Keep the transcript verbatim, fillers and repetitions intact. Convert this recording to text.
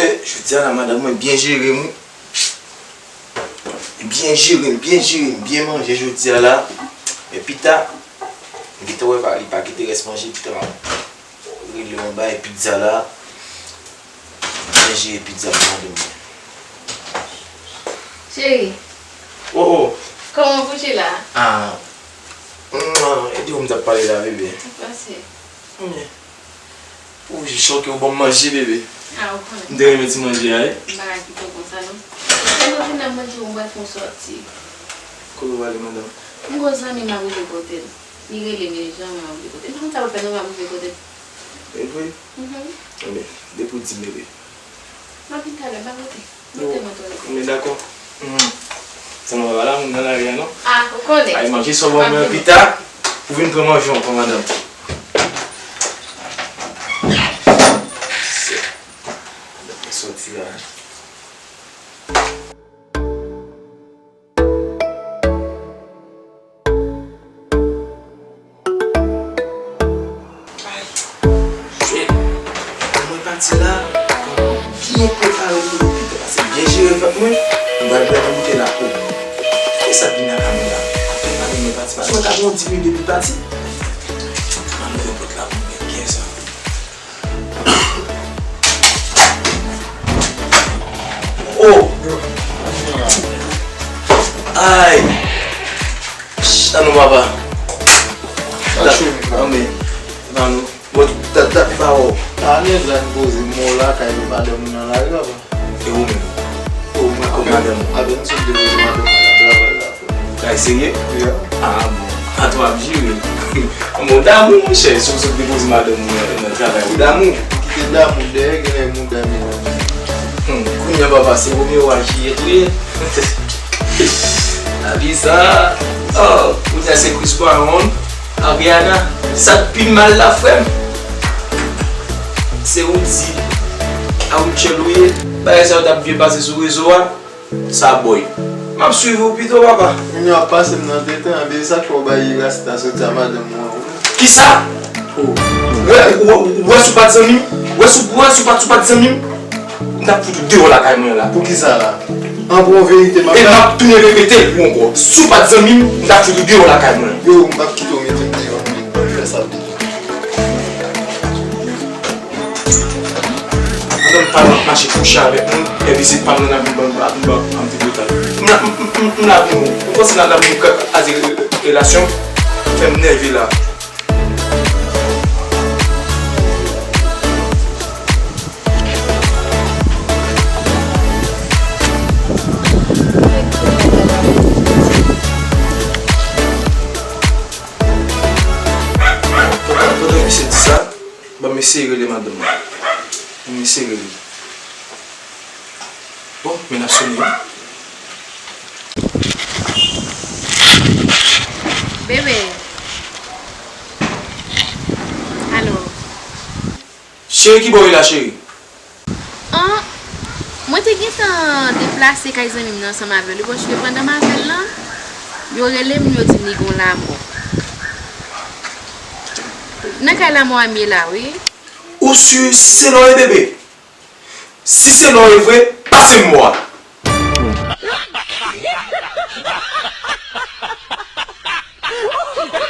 Jodi a la, madanm mwen byen jere m, wi. Li byen jere m, byen jere m, byen manje jodi a la. Men pita, m gentan wè pa, li pa kite rès manje, pita m ap rele yon bagay pizza la. Byen jere pizza pou madanm mwen. Cheri. Oh, oh. Kòman w kouche la? Ah. Mm, e de ou m t ap pale la, bebe. Sa k pase? Men, ou jis chòke ou ban m manje, bebe. Ah, ou konnen. M te renmen ti manje a, wi. M pa ka kite w konsa, non. Lè mwen vin la, m mande w, m pral fè yon sòti. Kote w prale, madanm? M gon zanmi m ap rive kote l. Li rele m, li janm ap rive kote l. M pa konn sa pou fè, non, m ap rive kote l. E vre? Mhm. Enben, depi w di m, bebe. M ap vin talè, m pa rete. Mete mwen twò. Men dakò. Hmm. Sa mwen pa la moun nan lari a, non? Ah, ou konnen. Ay, manje sa w ban mwen pita. Ou vin pran manje w ankò, madanm. Se, sòti la. Ay, shit. Mwen pati la, byen prepare pou lopitè, pase byen jere fèt mwen, m pral bwè nan boutèy la. Oh, kisa k vin lakay mwen la? Apre mari mwen pati, pase mwen ka gen yon dis minit depi l pati. Mwen ouvè pòt la pou mwen gen kè sa. Oh! Ay! Ch, an nou papa. Sa chou, anben, an nou. Bon, dat, dat pa wè w. Alèz la, n poze mò lakay nou, madanm ou nan lari, papa. E ou menm? Oh, mwen kòm madanm ou. Avè n sot depoze madanm mwen nan travay la. Bagay serye? Yeah. Ah, bon. Atò w ap jere. Bon, damou, monchè, si w sot depoze madanm ou nan, nan travay, ou damou. Kite damou dèyè, genlè mouda mezanmi. Hmm, kounye a, papa, se premye wa jiyèt ou ye. Lavi sa. Oh, kounye a se Chris Brown, Ariana. Sa k pi mal la, frè m, se ou di a Rutshelle ou ye. Bagay sa yo t ap byen pase sou rezo a. Sa boy. M ap swiv ou pito, papa. Moun yo ap pase m nan tenten, anben, e sa k fè w bay rasta soti a madanm ou an, wi. Kisa? Oh. Wè, wè, wè si w pa t zanmi m? Wè si, wè si w pa t, si w pa t zanmi m? M t ap fout ou deyò lakay mwen la. Poukisa la? An bon verite, m ap... E m ap tounen repete l pou ankò. Si w pa t zanmi m, m t ap fout ou deyò lakay mwen. Yo, m p ap kite w mete m deyò, m vin fè sa pito. Pandan m pa nan mache kouche avèk moun, epi se pa m nan ap vin ban m, ap vin ban m ti botaj. M la, m, m, m, m la pou nou. Ou panse n ap la pou nou kraze re-, re-, relasyon? Fè m nève la. Pandan, pandan misye di sa, ban m eseye rele madanm mwen. Ban m eseye rele. Bon, men n ap sone wi. Bebe. Alo. Cheri, ki bò w ye la, cheri? An, mwen te gentan deplase kay zanmi m nan ansanm avè l, paske pandan m avè l lan, yo rele m, yo di m li gon lamò. Nan kay lamò a m ye la, wi. Ou si, si se lò ye, bebe? Si se lò ye vre, pase m mò a.